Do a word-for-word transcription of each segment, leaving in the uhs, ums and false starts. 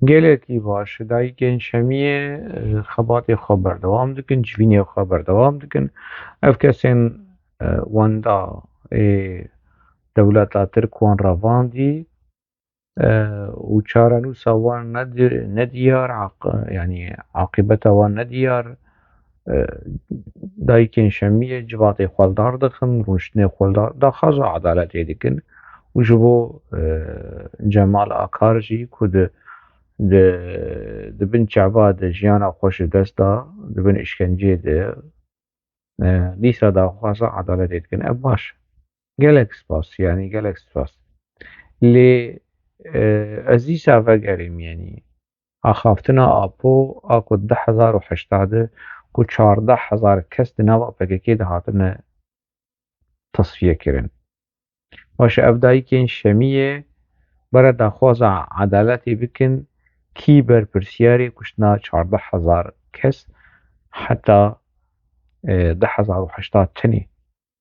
Gelekî baş. Dayikên Şemiyê, e, xebatê xwe berdewam dikin, civînê xwe berdewam dikin. Ev kesên, e, wenda ê dewleta Tirk wan revandî, e, û çarenûsa wan nedi-, nediyar, aq-, yanî aqîbeta wan nediyar. E, Dayikên Şemiyê civatê xwe li dar dixin, rûniştinê xwe li dar, daxwaza edaletê dikin û ji bo, e, Cemal Akar jî ku di, di, di bin çava de jiyana xwe ji dest da, di bin îşkenceyê de, e, dîsa daxwaza edaletê dikin. Ev baş. Gelek spas, yanî gelek spas. Lê, e, ez dîsa vegerîm, yanî axaftina Apo a ku du hezar û heştê de ku çardeh hezar kes di nava P K K de hatine tasfiye kirin. Baş e, ev dayikên Şemiyê bere daxwaza edaletê bikin, kî berpirsiyarê kuştina çardeh hezar kes heta, e, du hezar û heştê tenê.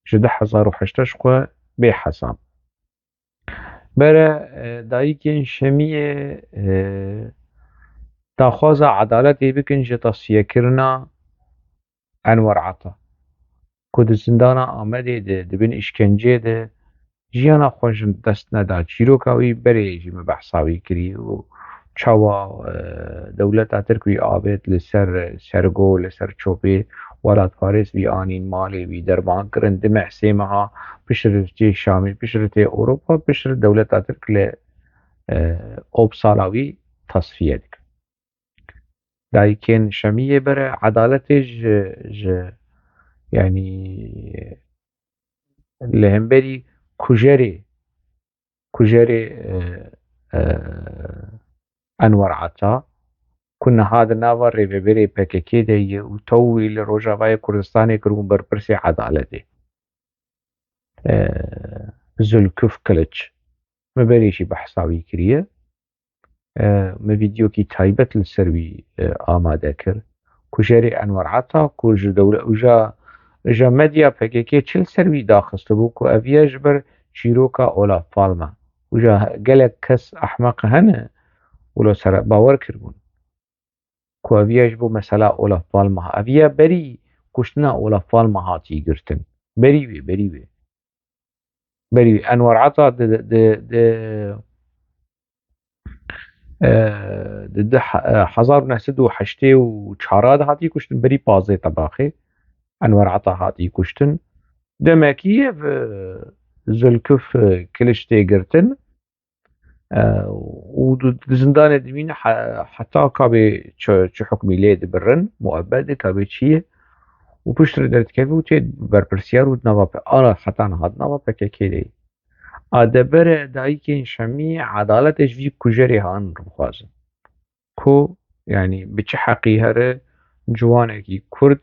Ji du hezar û heştê ji xwe bê hesab. Bere, e, dayikên Şemiyê, e, daxwaza edaletê bikin ji tasfiyekirina Enwer Ata, ku di zindana Amedê de, di bin îşkenceyê de jiyana xwe ji dest neda. Çîroka wî berê jî me behsa wî kirî û çawa, e, dewleta Tirk wî avêt li ser sergo, li ser çopê welatparêz wî anîn, malê wî derman kirin, du meh, sê meha piştre tê Şamê, piştre tê Ewropa, piştre dewleta Tirk li, e, Opsala wî tasfiye dikin. Dayikên Şemiyê bere edaletê ji, ji, yanî li hemberî kujerê, kujerê, e, e, Enwer Ata, ku niha di nava rêvebirê P K K de ye û tewî li Rojavayê Kurdistanê kiribûn berpirsê edaletê. E, Zulkuf Kiliç. Me berê jî behsa wî kiriye. E, me vîdeokî taybet li ser wî, e, amade kir. Kujerê Enwer Ata, ku ji dewle-, û ja, ja medya P K K çi li ser wî daxistibû, ku ev ye ji ber çîroka Olaf Palme. Û ja gelek kes ehmeq hene, wilo ser bawer kiribûn, ku ev ye ji bo mesela Olaf Palme. Ev ye berî kuştina Olaf Palme hatî girtin. Berî wê, berî wê. Berî Enwer Ata di, di, di, e, di, di he-, e, hezar û neh sed û heştê û çar de hatî kuştin, berî pazdeh Tebaxê Enwer Ata hatî kuştin. Demekî ev, e, Zulkuf, e, Kiliç tê girtin. E, û di, di zindanê dimîne he-, heta ka bê çi, çi hukmî lê dibirin, muebbed e, ka bê çi ye. Û piştre derdikeve û tê berpirsiyar û di nava pe-, ana heta niha di nava P K K de ye. A de bere dayikên Şemiyê edaletê ji vî kujerê han bixwazin. Ku, yanî bi çi heqî here ciwanekî Kurd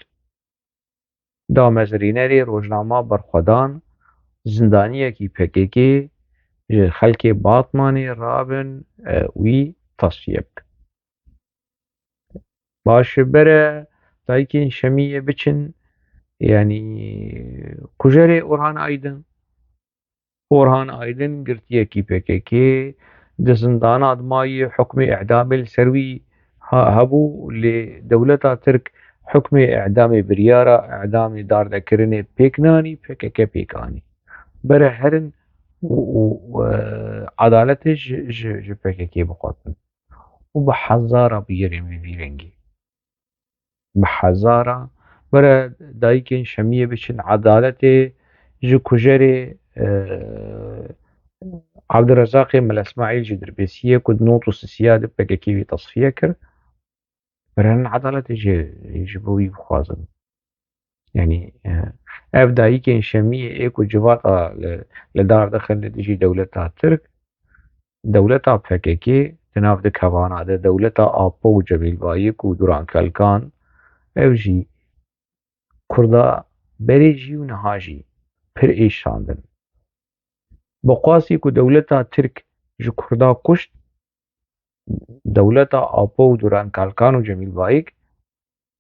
damezrînerê rojnama berxwedan, zindaniyekî P K K ji xelkê Batmanê rabin, e, wî tasfiye bikin. Baş e, bere dayikên Şemiyê biçin, yanî kujerê Orhan Aydin. Orhan Aydin girtiyekî P K K, di zindana de maye, hukmê îdamê li ser wî ha-, hebû, lê dewleta Tirk hukmê îdamê, biryara îdamê, dardekirinê pêk nanî, P K K pêk anî. Bere herin û, û, e, edaletê ji, ji, ji P K K bixwazin. Û bi hezara bûyerên wî vî rengî. Bi hezara. Bere dayikên Şemiyê biçin edaletê ji kujerê, e, Abdurezaqê Mela Îsmaîl ji Dirbêsiyê ku di nod û sisiya de P K K wî tasfiye kir. Bere herin edaletê ji, ji bo wî bixwazin. Yanî, e, ev dayikên Şemiyê ê ku civata li, li dar dixin li dijî dewleta Tirk, dewleta P K K di nav di kevana de, dewleta Apo û Cemîl Bayik û Duran Kelkan, ew jî Kurda berê jî û niha jî pir êşandin. Bi qasî ku dewleta Tirk ji Kurda kuşt, dewleta Apo û Duran Kalkan û Cemîl Bayik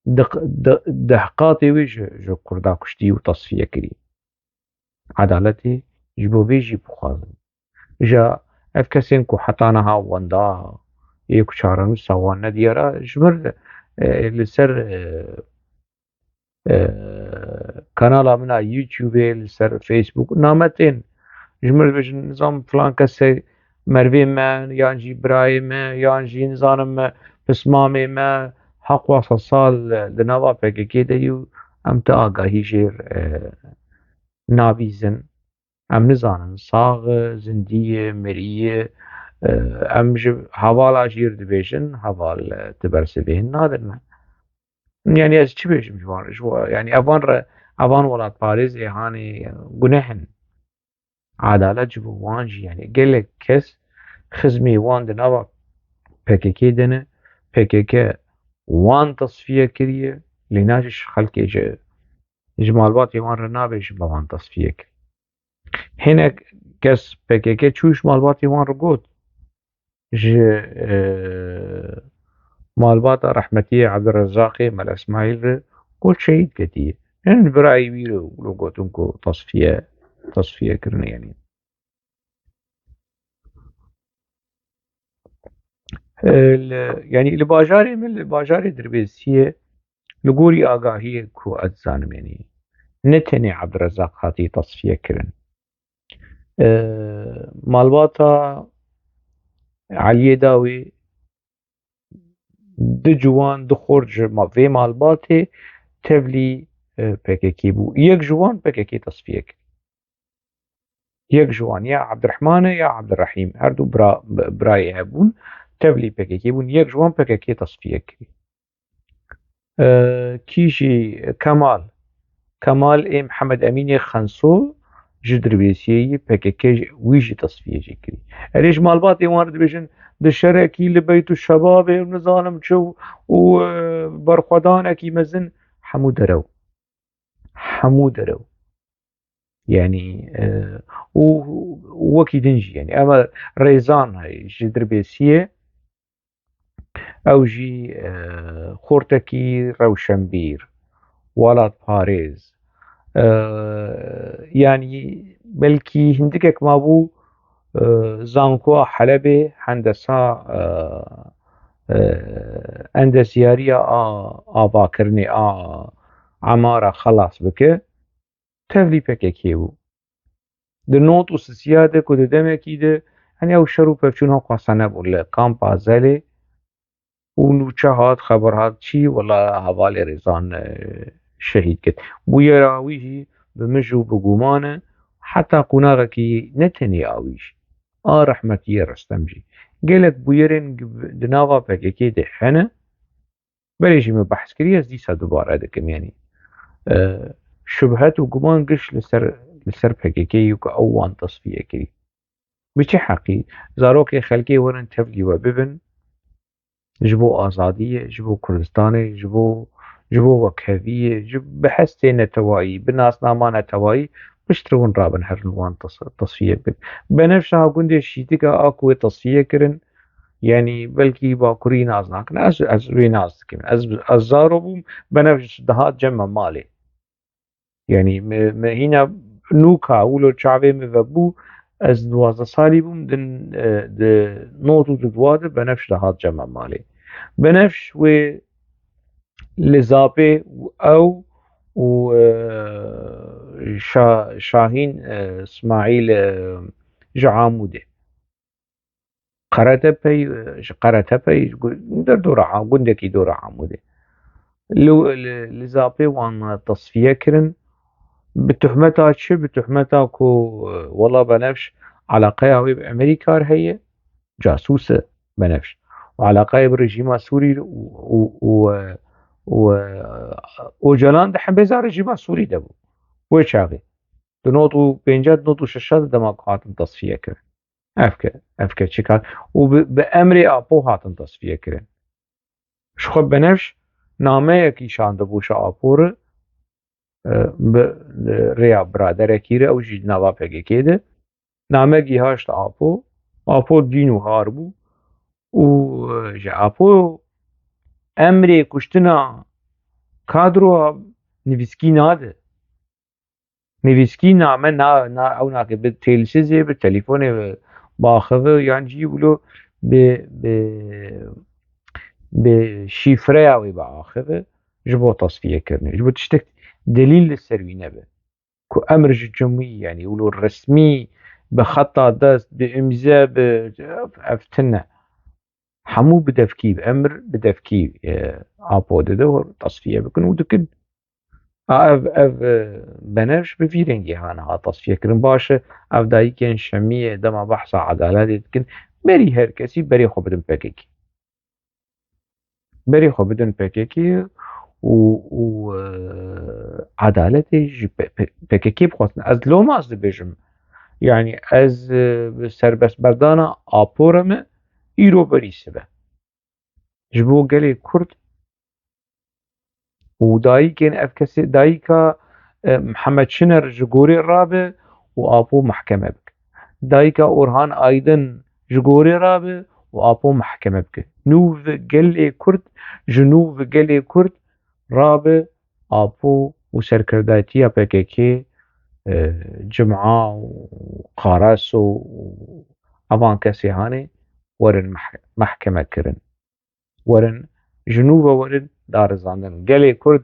di, di, deh qatê wê ji, ji Kurda kuştî û tasfiye kirî. Edaletê ji bo vê jî bixwazin. Ja ev kesên ku heta niha wenda yê ku çarenûsa wan nediyar e, ji mir, e, li ser, e, e, kanala min a YouTube, li ser Facebook name tên. Ji mir dibêjin, nizam filan kesê mervê me, yan jî birayê me, yan jî nizanim me, pismamê me, heqwasa sal di nava P K K de yî û em ti agahî jêr, e, nabîzin. Em nizanin, sax e, zindî ye, mirî ye, e, em ji hevala jêr dibêjin, heval, e, ti bersivê hin nadin me. Yani ez çi bêjim ji wan re? Ji wa-, yani evan re, evan welatparêzê hanê guneh in. Edalet ji bo wan jî, yani gelek kes xizmê wan di nava P K K de ne, P K K wan tasfiye kiriye, lê naji ji xelkê ji, ji malbatê wan re nabêjin me wan tasfiye kir. Hinek kes P K K çû ji malbatê wan re got, ji, e, malbata rehmetiyê Ebdurrezzaqê Mela Îsmaîl re got şehîd ketiye. Hin birayê wî re wilo gotin ku tasfiye, tasfiye kirine, yani. E, li, yani li bajarê min, li bajarê Dirbêsiyê, li gorî agahiyê ku ez dizanim, yani ne tenê Ebdurrezzaq hatiye tasfiye kirin. E, malbata Eliyê Dawî du ciwan, du xort ji ma-, vê malbatê tevlî, e, P K K bû. Yek ji wan P K K tasfiye kir. Yek ji wan ya Ebdirehman e ya Ebdirehîm. Her du bira, bi-, birayê hebûn, tevlî P K K bûn. Yek ji wan P K K tasfiye kirî. E, kî jî Kemal. Kemal ê Mihemed Emînê Xenso ji Dirbêsiyê yî P K K jî, wî jî tasfiye jî kirî. Erê ji malbatê wan re dibêjin, di şerekî li beyt û şebabê û nizanim çi û, û, e, berxwedanekî mezin hemû derew. Hemû derew. Yani, e, û wekî din jî, yani, ev Rêzan heye ji Dirbêsiyê, ew jî, e, xortekî rewşenbîr, welatparêz, e, yani, belkî hindikek mabû, e, zankoya Helebê, hendesa, e, e, endesiyariya a, avakirinê a Emara xelas bike. Tevlî P K K bû. Di not û sisiya de ku di demekî de, hani ew şer û pevçûn heqwasa nebûn li kampa Zelê û nûçe hat, xeber hat çî, wela hevalê Rêzan, e, şehîd kir. Bûyera wî jî bi mij û bi guman e, heta qonaxekî ne tenê a wî jî, a rehmetiyê Restem jî. Gelek bûyerên di nava P K K de hene, Belê jî min behs kirî, ez dîsa dubare dikim, yanî, e, şubhet û guman giş li ser, li ser P K K yê ku ew wan tasfiye kirî. Bi çi heqî? Zarokê xelkê werin tevlî we bibin, ji bo azadiyê, ji bo Kurdistanê, ji bo, ji bo wekheviyê, ji, bi hestê netewayî, bi nasnama netewayî, piştre hûn rabin herin wan tas-, tasfiye bikin. Benefşa gundê Şîtika a ku wê tasfiye kirin, Yanî belkî Bakurî nas nakin. Ez, ez wê nas dikim. Ez, ez zaro bûm, Benevş dihat cem me malê. Yanî me, me hîna nûka wilo çavê me vebû, ez duwazdeh salî bûm, din, e, di not û du dua de Benevş dihat cem me malê. Benevş wê li Zapê ew û, e, Şa-, Şahîn, e, Smaîl, e, ji Amûdê. Qeretepey, ji Qeretepey, ji gu-, der dora A-, gundekî dora Amûdê. Li, li, li Zapê wan tasfiye kirin. Bi tuhmeta çi? Bi tuhmeta ku, e, wela Benevş eleqeya wê bi Amerîka re heye, casûs e Benevş. Û eleqeyê bi rejîma Sûrî re û, û, û, e, û, e, Ocalan di hembêza rejîma Sûrî de bû. Wê çaxê. Di not û pênca, di not û şeşa de dema ku hatin tasfiye kirin. Ev ke, ev ke çi kar? Û bi, bi emrê Apo hatin tasfiye kirin. Ji xwe Benevş nameyekî şandibû ji Apo re, e, bi, e, rêya biraderekî re, ew jî di nava P K K de. Name gihaşt Apo. Apo dîn û har bû. Û, e, ji Apo emrê kuştina kadroya nivîskî nade. Nivîskî name na, na, ew nake bi têlsizê, bi telefonê, bi baxivê yan jî wilo bi, bi, bi şîfreya wê biaxive ji bo tasfiyekirinê. Ji bo tiştek delîl li ser wî nebe. Ku emir ji cumî, yanî wilo resmî, bi xeta dest, bi îmze, bi ev, ev tune. Hemû bi devkî, bi emir bi devkî, e, Apo dide û tasfiye bikin û dikin. A, ev, ev, e, benevş bi vî rengî hane ha tasfiye kirin. Baş e, ev dayikên Şemiyê dema behsa edaletê dikin, berî her kesî berê xwe bidin P K K. Berê xwe bidin P K K û, û, e, edaletê ji P-, P-, P K K bixwazin. Ez loma ez dibêjim. Yanî ez, e, bi serbestberdana Apo re me îro berî sibe. Ji bo gelê Kurd û dayikên ev kesê, dayika, e, Mihemed Şiner ji gorê rabe û Apo mehkeme bike. Dayika Orhan Aydin ji gorê rabe û Apo mehkeme bike. Nû ve gelê Kurd, ji nû ve gelê Kurd rabe Apo û serkirdatiya P K K, e, Cima û Qaraso û evan kesê hane werin meh-, mehkeme kirin. Werin, ji nû ve werin darizandin. Gelê Kurd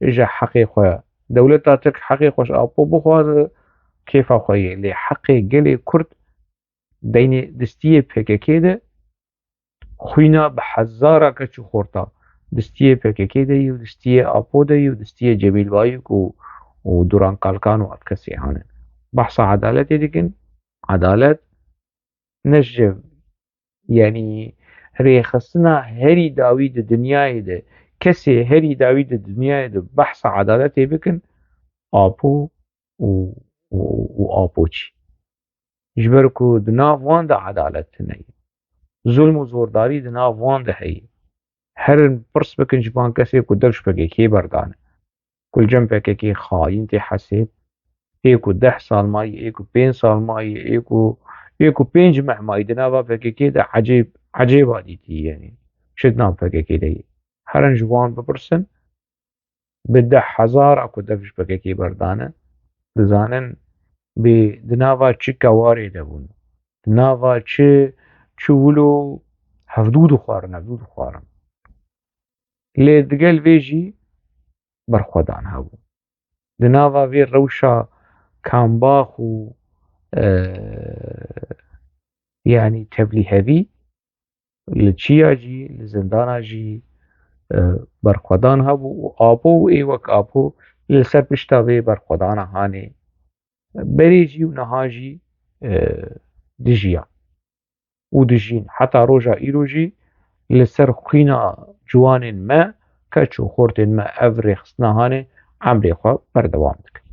ji heqê xwe, dewleta Tirk heqê xwe ji Apo bixwaze, kêfa xwe ye. Lê heqê gelê Kurd deynê distiyê P K K de, xwîna bi hezara keç û xorta distiyê P K K de yî û distiyê Apo de yî û distiyê Cemîl Bayik û, û Duran Kalkan û ev kesê hane. Behsa edaletê dikin. Edalet ne ji, yanî rêxistina herî dawî di dinyayê de, kesê herî dawî di dinyayê de behsa edaletê bikin, Apo û, û, û Apoçî. Ji ber ku di nav wan de edalet tune ye. Zulm û zordarî di nav wan de heye. Herin pirs bikin ji van kesê ku dev ji P K K berdane. Ku li cem P K K xayîn tê hesêb, ê ku deh sal mayî, ê ku pênc sal mayî, ê ku, ê ku pênc meh mayî di nava P K K de ecêb, ecêba dîtî, yanî çi di nav P K K de ye. Herin ji wan bipirsin, bi deh hezara ku dev ji P K K berdane, dizanin bi di nava çi kewarê de bûn. Di nava çi, çi wilo hevdû dixwarin, hevdû dixwarin. Lê digel vê jî berxwedan hebû. Di nava vê rewşa kambax û, e, yanî tevlîhevî, li çiya jî, li zindana jî, e, berxwedan hebû û Apo û ê wek Apo li ser pişta vê berxwedana hanê berê jî û niha jî, e, dijiya û dijîn. Heta roja îro jî li ser xwîna ciwanên me, keç û xortên me ev rêxistina hanê emrê xwe berdewam dikin.